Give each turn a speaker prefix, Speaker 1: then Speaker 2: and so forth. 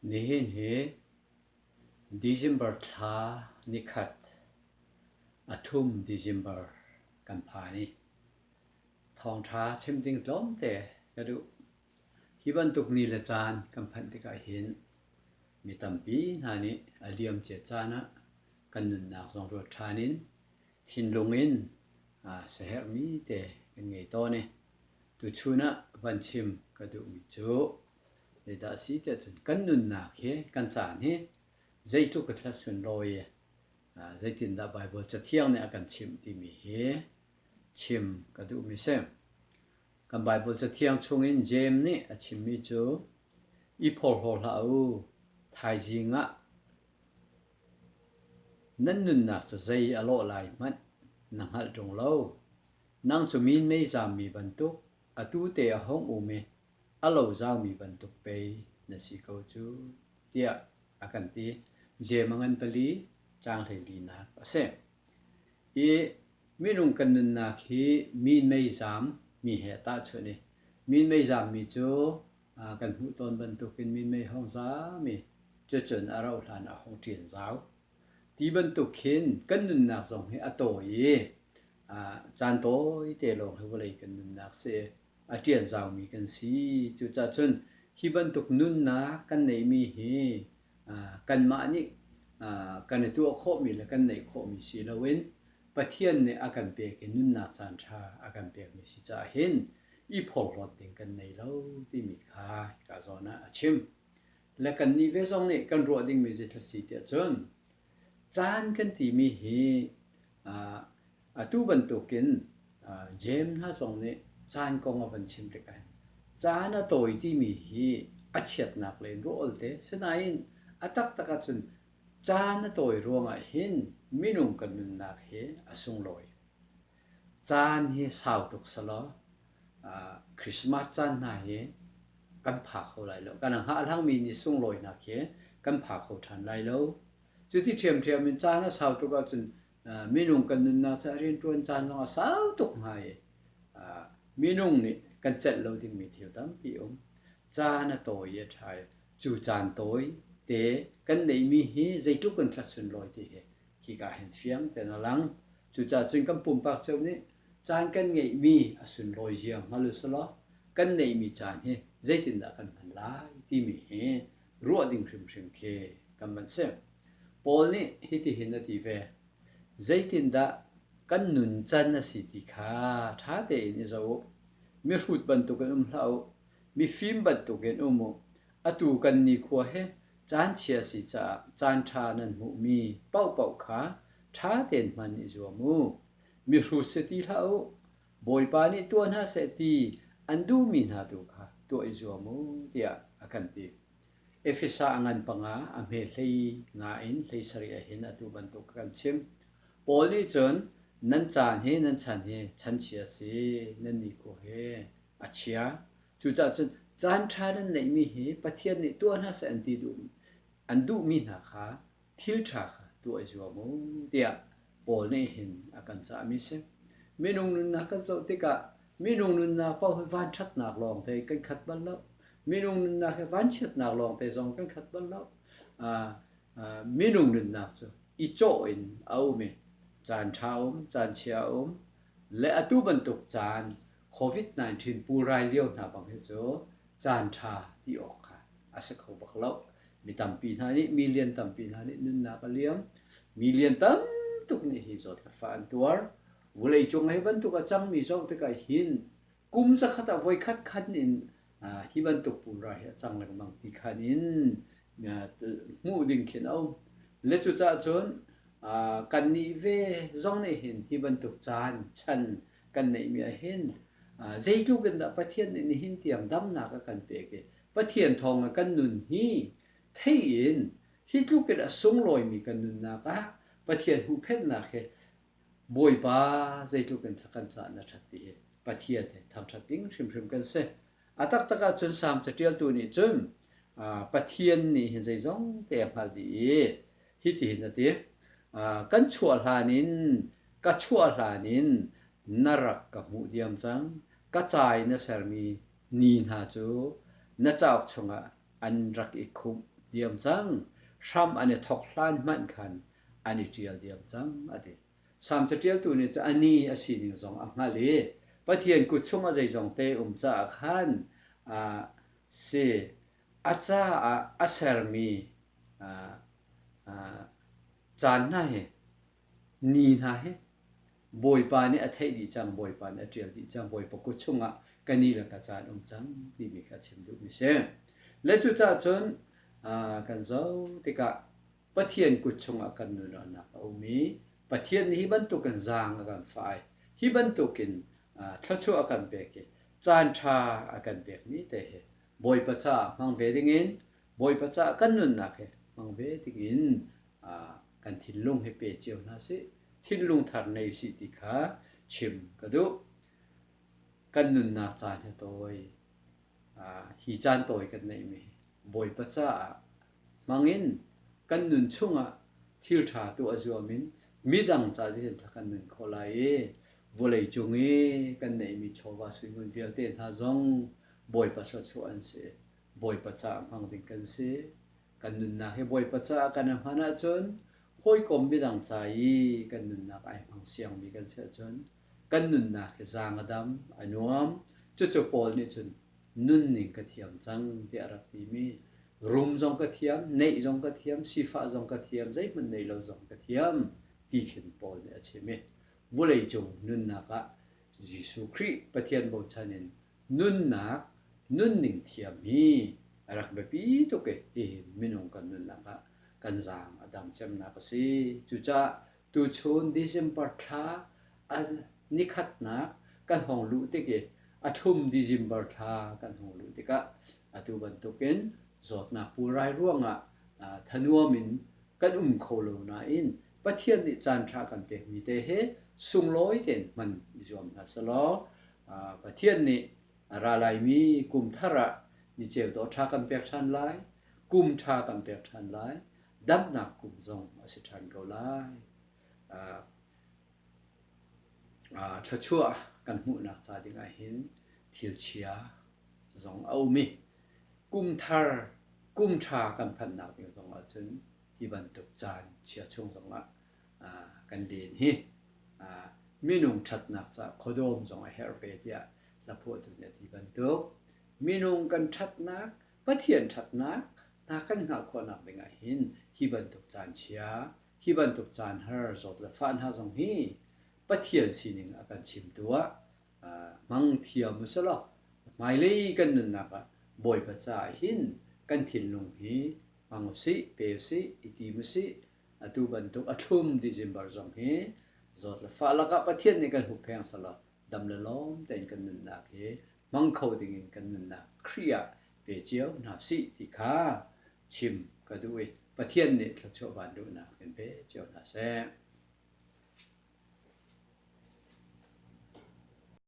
Speaker 1: Nihin hi December thla nikhat, a thum December kan phan i thawngṭha chim ding tlawmte ka duh. Hi bantuk ni le caan kan phanh tikah hin mi tampi hna nih a liamcia caan ah kan nunnak zong ruat ṭhan in thinlung in siaherhmi te kan ngei tawn i tuchun ah van chim ka duhmi cu zeidah a si tiah cun kan nunnak hi kan caan hi zeitluk a thla sunlawi i zeitindah Baibal Cathiang nih a kan chimh timi hi chim ka duhmi si. Kan Baibal Cathiang chungin Jeim nih a chimmi cu i phorhlaw hlah u, thaizing ah Nan nunnak cu zei a lawh lai hmanh na hngalh ṭung lo. Nang cu minmei zammi bantuk, atu te a hung um i a lo zaumi bantuk pei na si ko cu, tiah a kan ti. Jeim a ngan pali, caang hleilinak a si. I minung kan nunnak hi minmei zammi he tahchunh i minmei zammi cu kan hmuh tawn bantukin minmei hong zam i cucun a rauh hlan ah hong ṭian zau. Ti bantuk khin kan nunnak zong hi a tawi i caan tawite lawng hi vawlei kan nunnak si a ṭian zaumi kan si. Cucaah cun hi bantuk nunnak kan neihmi hi kanmah nih kan i tuah khawhmi le kan neih khawhmi si loin Pathian nih a kan pek i nunnak caanṭha a kan pekmi si caah hin i phorhlawt ding kan nei lo timi kha hika zawn ah a chim. Le kannih ve zong nih kan ruah dingmi zeithil si tiah cun caan kan timi hi atu bantukin Jeim hna zong nih caan kong a van chim tikah caan a tawi timi hi a chiatnak lei in ruah olte sinain a taktak ahcun Caan a tawi ruangah hin minung kan nunnak hi a sunglawi. Caan hi sau tuk selaw Christmas caan hna hi kan pha kho lai lo. Kan hngahhlangmi ni sunglawinak hi kan pha kho ṭhan lai lo. Cuti ṭhiamṭhiam in caan a sau tuk ahcun minung kan nunnak caah rianṭuan caan zong a sau tuk hnga i minung nih kan celh lo dingmi thil tampi um. Caan a tawi i a ṭha i Cu caan tawi te kan neihmi hi zeitluk kan thla sunlawi ti hi hika hin fiang tein a lang. Cucaah cun kan pumpak cio nih caan kan ngeihmi a sunlawi zia hngal u selaw kan neihmi caan hi zeitindah kan hman lai timi hi ruah ding hrimhrim khi kan van si. Paul nih hitihin a ti ve, zeitindah kan nuncan a si ti kha ṭha tein i zoh u. Mihrut bantukin um hlah u, Mifim bantukin um u. Atu kan nikhua hi caanchia si caah caanṭha nan hmuhmi paohpaoh kha ṭha tein hman i zuam u. Mihrut si ti hlah u. Bawipa nih tuah hna seh ti an duhmi hna tu kha tuah i zuam u, tiah a kan ti. Efesa a ngan panga a hme hlei nga in hlei sarih ah hin atu bantuk a kan chim. Paul nih cun nan caan hi nan chan hi chanchia a si, nan nikhua hi a chia. Cucaah cun caanṭha nan neihmi hi Pathian nih tuah hna seh an ti duh an duhmi hna kha thil ṭha kha tuah i zuam u tiah Paul nih hin a kan cahmi si. Minung nunnak kan zoh tikah minung nunnak paoh hi vanṭhatnak lawngte kan khat bal lo. Minung nunnak hi vanchiatnak lawngte zong kan khat bal lo. Minung nunnak cu i cawh in a um i caan ṭha a um, caan chia a um. Le atu bantuk caan COVID-19 pulrai lio hna bang hi cu caan ṭha ti awk kha a si kho bak lo. Mi tampi hna nih, million tampi hna nih nunnak a liam. Million tam tuk nih hi zawt le fah an tuar. Vawleicung hi bantuk a cangmi zoh tikah hin kum zakhat ah voikhat khan in hi bantuk pulrai hi a cang lengmang ti khan in hmuh ding khin a um. Le cucaah cun kannih ve zong nih hin hi bantuk caan chan kan neihmi ah hin zeitluk in dah Pathian nih nihin tiang damnak a kan pek i Pathian thawng in kan nun hi thei in hi tluk in a sunglawimi kan nunnak ah Pathian huhphenhnak he Bawipa zeitluk in thla kan cah na ṭhat ti hi Pathian he thangṭhat ding hrimhrim kan si. A taktak ahcun Salm caṭialtu nih cun Pathian nih hin zeizong te a hngalh dih i hitihin a ti, kan chuah hlan in ka chuah hlan in na rak ka hmuh diam cang. Ka ca i na sermi ni hna cu na cauk chungah an rak i khumh. diam cang. Hram an i thawk hlan hmanh khan an i ṭial diam cang, a ti. Salm caṭialtu nih cun a ni a sining zong a hngalh i Pathian kut chungah zeizong te um caah khan si a caah a sermi caan hna hi ni hna hi Bawipa nih a theih dih cang, Bawipa nih a ṭial dih cang, Bawipa kut chungah ka ni le ka caan um cang timi kha a chim duhmi a si. Le cucaah cun kan zoh tikah Pathian kut chungah kan nunnak a um i Pathian nih hi bantukin zaang a kan fah i hi bantukin thluachuah a kan pek i caan ṭha a kan pekmi te hi Bawipa caah hmang ve dingin Bawipa caah kan nunnak hi hmang ve dingin kan thinlung hi pe cio hna sih. Thinlung thar nei usih ti kha chim ka duh. Kan nunnak caan hi tawi. Hi caan tawi kan neihmi Bawipa caah hmangin kan nun chungah thil ṭha tuah zuam in midang ca zeitindah kan nun khawh lai i vawleicung i kan neihmi chawva suingun vialte hna zong Bawipa thluachuah an si. Bawipa caah hmang ding kan si. Kan nunnak hi Bawipa caah kan i hman ahcun hawikom midang ca i kan nunnak ai hmang siangmi kan si ahcun kan nunnak hi zaang a dam, a nuam. Cucu Paul nih cun nunning ka thiam cang tiah a rak timi rum zong ka thiam, neih zong ka thiam, sifah zong ka thiam, zeihmanh nei lo zong ka thiam ti khin Paul nih a chim i vawleicung nunnak ah Jesuh Khrih Pathian bochan in nunnak nunning thiam hi a rak biapi tuk i hihi minung kan nunnak ah kan zaang a dam cemnak a si. Cucaah tuchun December thla a nikhatnak kan hong luh tik i a thlum December thla kan hong luh tikah atu bantukin zawtnak pulrai ruangah thanuam in kan um kho lo nain Pathian nih caanṭha kan pekmi te hi sunglawi tein hman i zuam hna selaw Pathian nih a ra laimi kum thar ah niceu dawh ṭha kan pek ṭhan lai, kum ṭha kan pek ṭhan lai, damnak kum zong a si ṭhan ko lai. Thluachuah kan hmuhnak ca dingah hin thil chia zong a um i kum thar, kum ṭha kan phanhnak ding zong ahcun hi bantuk caan chia chung zongah kan len hi minung ṭhatnak caah khuadawm zong a herh ve tiah hlaphuahtu nih a ti bantuk minung kan ṭhatnak Pathian ṭhatnak hna kan hngalh khawhnak dingah hin hi bantuk caan chia hi bantuk caan har zawt le fah hna zong hi Pathian sining a kan chimtu ah hmang thiam u selaw hmailei kan nunnak ah Bawipa caah hin kan thinlung hi hmang usih, pe usih, i tim usih. Atu bantuk a thlum December zong hi zawt le fah lakah Pathian nih kan huppheng selaw dam le lawm tein kan nunnak hi hmang kho dingin kan nunnak Khrih ah pe cio hna sih ti kha chim ka duh i Pathian nih thluachuah van duhnak in pe cio hna seh.